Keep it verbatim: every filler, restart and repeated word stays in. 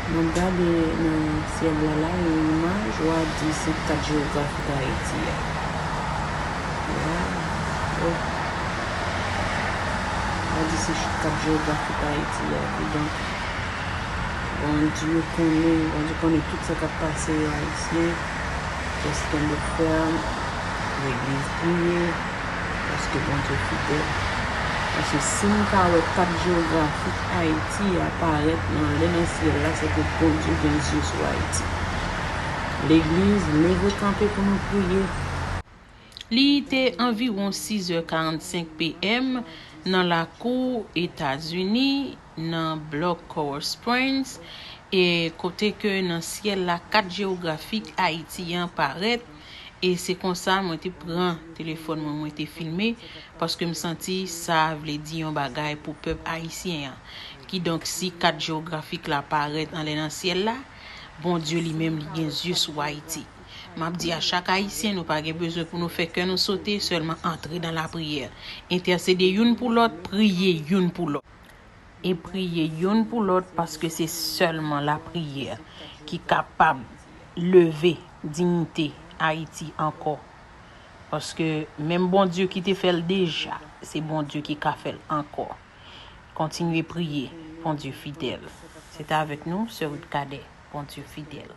M ap gade nan syèl la la, yon imaj, w a di se kat jewografik Ayiti a. Wow. W a di se kat jewografik Ayiti a. Kidonk, Bondye konnen, Bondye konnen tout sa k ap pase yo, Ayisyen. Just kenbe fèm, legliz priye, paske Bondye fidèl. Paske si n ka wè kat jewografik Ayiti a parèt nan lè nan syèl la, se ke Bondye gen zye sou Ayiti. Legliz, leve kanpe pou nou priye. Li te anviwon sis è karannsenk P M nan lakou Etazini, nan blòk Coral Springs, e kote ke nan syèl la kat jewografik Ayiti an parèt, e se konsa mwen te pran telefòn mwen, mwen te filme, paske m santi sa vle di yon bagay pou pèp ayisyen an. Kidonk, si kat jewografik la parèt anlè nan syèl la, Bondye li menm li gen zye sou Ayiti. M ap di a chak Ayisyen, nou pa gen bezwen pou nou fè kè nou sote, sèlman antre nan lapriyè. Entèsede youn pou lòt, priye youn pou lòt. E priye youn pou lòt, paske se sèlman lapriyè ki kapab leve diyite Ayiti ankò. Paske menm Bondye ki te fè l deja, se Bondye ki ka fè l ankò. Kontinye priye, Bondye fidèl. Se te avèk nou, sè Ruth Cadet, Bondye fidèl.